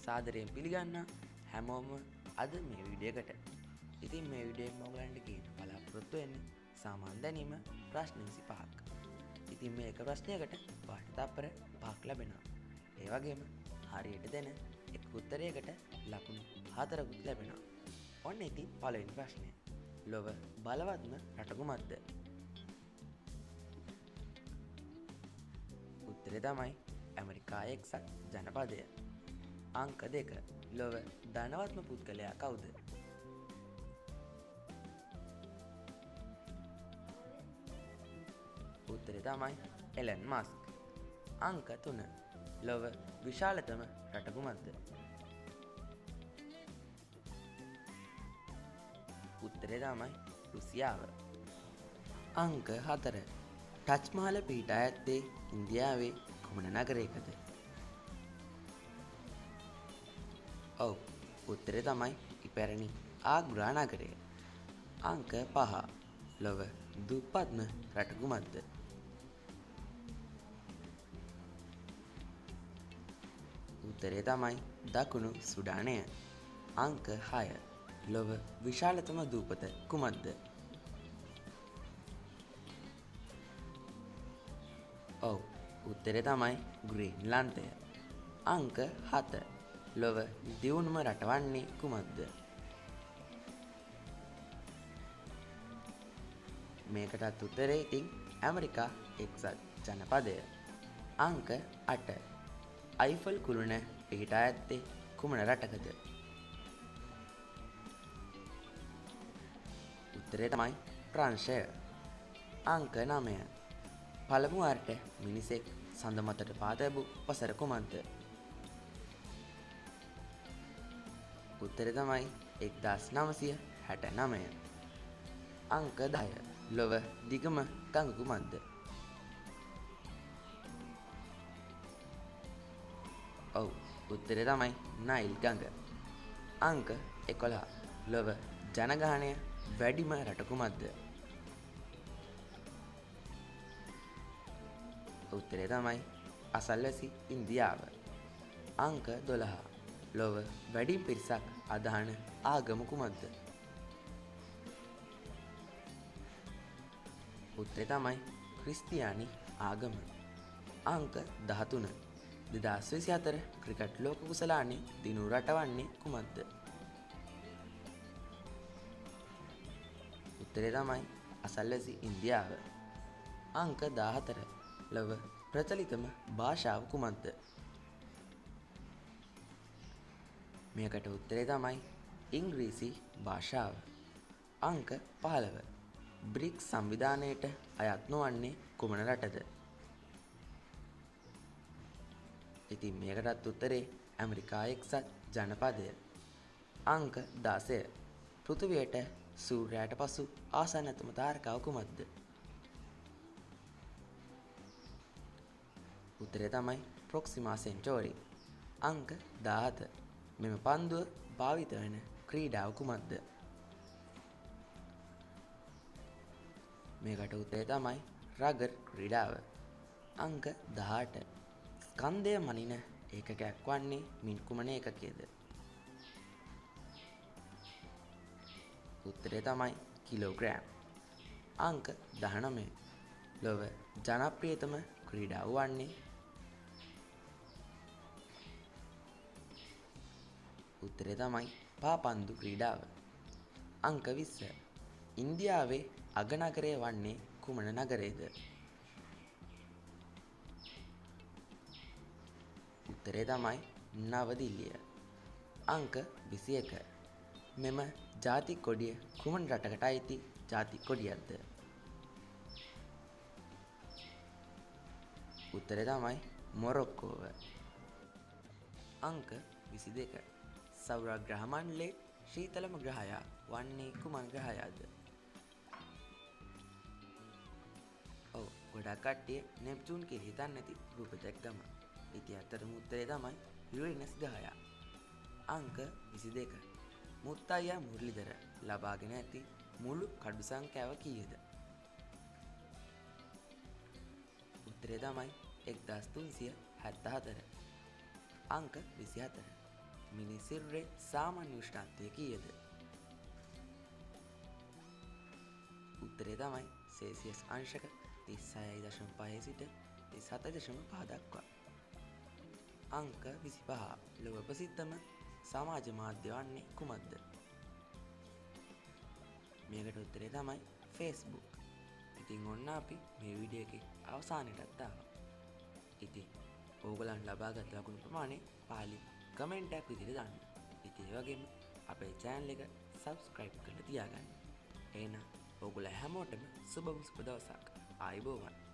සාදරයෙන් පිළිගන්නා හැමෝම අද මේ වීඩියෝ එකට. ඉතින් මේ වීඩියෝ එකෙන් ඔයගලන්ට කියන්න බලාපොරොත්තු වෙන්නේ සාමාන්‍ය දැනීම ප්‍රශ්න 25ක්. ඉතින් මේ එක ප්‍රශ්නයකට ඔයාලට තප්පර 5ක් ලැබෙනවා. ඒ වගේම හරියට දෙන එක උත්තරයකට ලකුණු 4කුත් ලැබෙනවා. ඔන්න ඉතින් පළවෙනි ප්‍රශ්නය. ලොව බලවත්ම රට කුමක්ද? උත්තරේ තමයි ඇමරිකා එක්සත් ජනපදය. අංක 2. ලොව ධනවත්ම පුද්ගලයා කවුද? උත්තරේ තමයි එලන් මස්ක්. අංක 3. ලොව විශාලතම රට කුමක්ද? උත්තරේ තමයි රුසියාව. අංක 4. ටච් මහල පිහිටා ඇත්තේ ඉන්දියාවේ කුමන නගරයකද? ඔව්, උත්තරේ තමයි ඉපැරණි ආග්‍රා නගරය. අංක 5. ලොව දුප්පත්ම රට කුමක්ද? උත්තරේ තමයි දකුණු සුඩානය. අංක 6. ලොව විශාලතම දූපත කුමක්ද? ඔව්, උත්තරේ තමයි ග්‍රීන්ලන්තය. අංක 7. ලොව දියුණුම රට වන්නේ කුමක්ද? මේකටත් උත්තරේ ඉතින් ඇමරිකා එක්සත් ජනපදය. අංක 8. අයිෆල් කුළුණ පිහිටා ඇත්තේ කුමන රටකද? උත්තරේ තමයි ප්‍රංශය. අංක 9. පළමු වරට මිනිසෙක් සඳ මතට පා තැබූ වසර කුමක්ද? උත්තරේ තමයි 1969. අංක 10. ලොව දිගම ගඟ කුමක්ද? ඔව්, උත්තරේ තමයි නයිල් ගඟ. අංක 11. ලොව ජනගහනය වැඩිම රට කුමක්ද? උත්තරේ තමයි අසල්වැසි ඉන්දියාව. අංක 12. ලොව වැඩිම පිරිසක් අදහන ආගම කුමක්ද? උත්තරේ තමයි ක්‍රිස්තියානි ආගම. අංක 13. 2024 ක්‍රිකට් ලෝක කුසලානේ දිනු රට වන්නේ කුමක්ද? උත්තරේ තමයි අසල්වැසි ඉන්දියාව. අංක 14. ලොව ප්‍රචලිතම භාෂාව කුමක්ද? මේකට උත්තරේ තමයි ඉංග්‍රීසි භාෂාව. අංක 15. බ්‍රික්ස් සංවිධානයට අයත් නොවන්නේ කුමන රටද? ඉතින් මේකටත් උත්තරේ ඇමරිකා එක්සත් ජනපදය. අංක 16. පෘථිවියට සූර්යයාට පසු ආසන්නතම තාරකාව කුමක්ද? උත්තරේ තමයි ප්‍රොක්සිමා සෙන්ටෝරි. අංක 17. මෙම පන්දුව භාවිත වන ක්‍රීඩාව කුමක්ද? මේකට උත්තරේ තමයි රගර් ක්‍රීඩාව. අංක 18. ස්කන්ධය මනින ඒකකයක් වන්නේ මින් කුමන ඒකකයද? උත්තරේ තමයි කිලෝග්‍රෑම්. අංක 19. ලොව ජනප්‍රියතම ක්‍රීඩාව වන්නේ? උත්තරේ තමයි පාපන්දු ක්‍රීඩාව. අංක 20. ඉන්දියාවේ අගනගරය වන්නේ කුමන නගරයද? උත්තරේ තමයි නවදිල්ලිය. අංක 21. මෙම ජාති කොඩිය කුමන රටකට අයිති ජාති කොඩියක්ද? උත්තරේ තමයි මොරොක්කෝව. අංක 22. සෞර ග්‍රහ මණ්ඩලයේ ශීතලම ග්‍රහයා වන්නේ කුමන ග්‍රහයාද? ඔව්, ගොඩක් කට්ටිය නෙප්චූන් කියලා හිතන්නේ නැති රූප දැක්කම. ඉතින් ඇත්තටම උත්තරේ තමයි යුරේනස් ග්‍රහයා. අංක 22. මුත්තයියා මුරලිදර ලබාගෙන ඇති මුළු කඩු සංඛ්‍යාව කීයද? උත්තරේ තමයි 1374. අංක 24. මිනිස් සිරුරේ සාමාන්‍ය උෂ්ණත්වය කීයද? උත්තරේ තමයි සෙල්සියස් අංශක 36.5 සිට 37.5 දක්වා. අංක 25. ලොව ප්‍රසිද්ධම සමාජ මාධ්‍ය වන්නේ කුමක්ද? මේකට උත්තරේ තමයි Facebook. ඉතින් ඔන්න අපි මේ වීඩියෝ එකේ අවසානයටත් ආවා. ඉතින් ඕගොල්ලන් ලබාගත් ලකුණු ප්‍රමාණය පහලින් කමෙන්ට් එකක් විදිහට දාන්න. ඉතින් ඒ වගේම අපේ channel එක subscribe කරලා තියාගන්න. එහෙනම් ඕගොල්ලෝ හැමෝටම සුබම සුබ දවසක්. ආයුබෝවන්.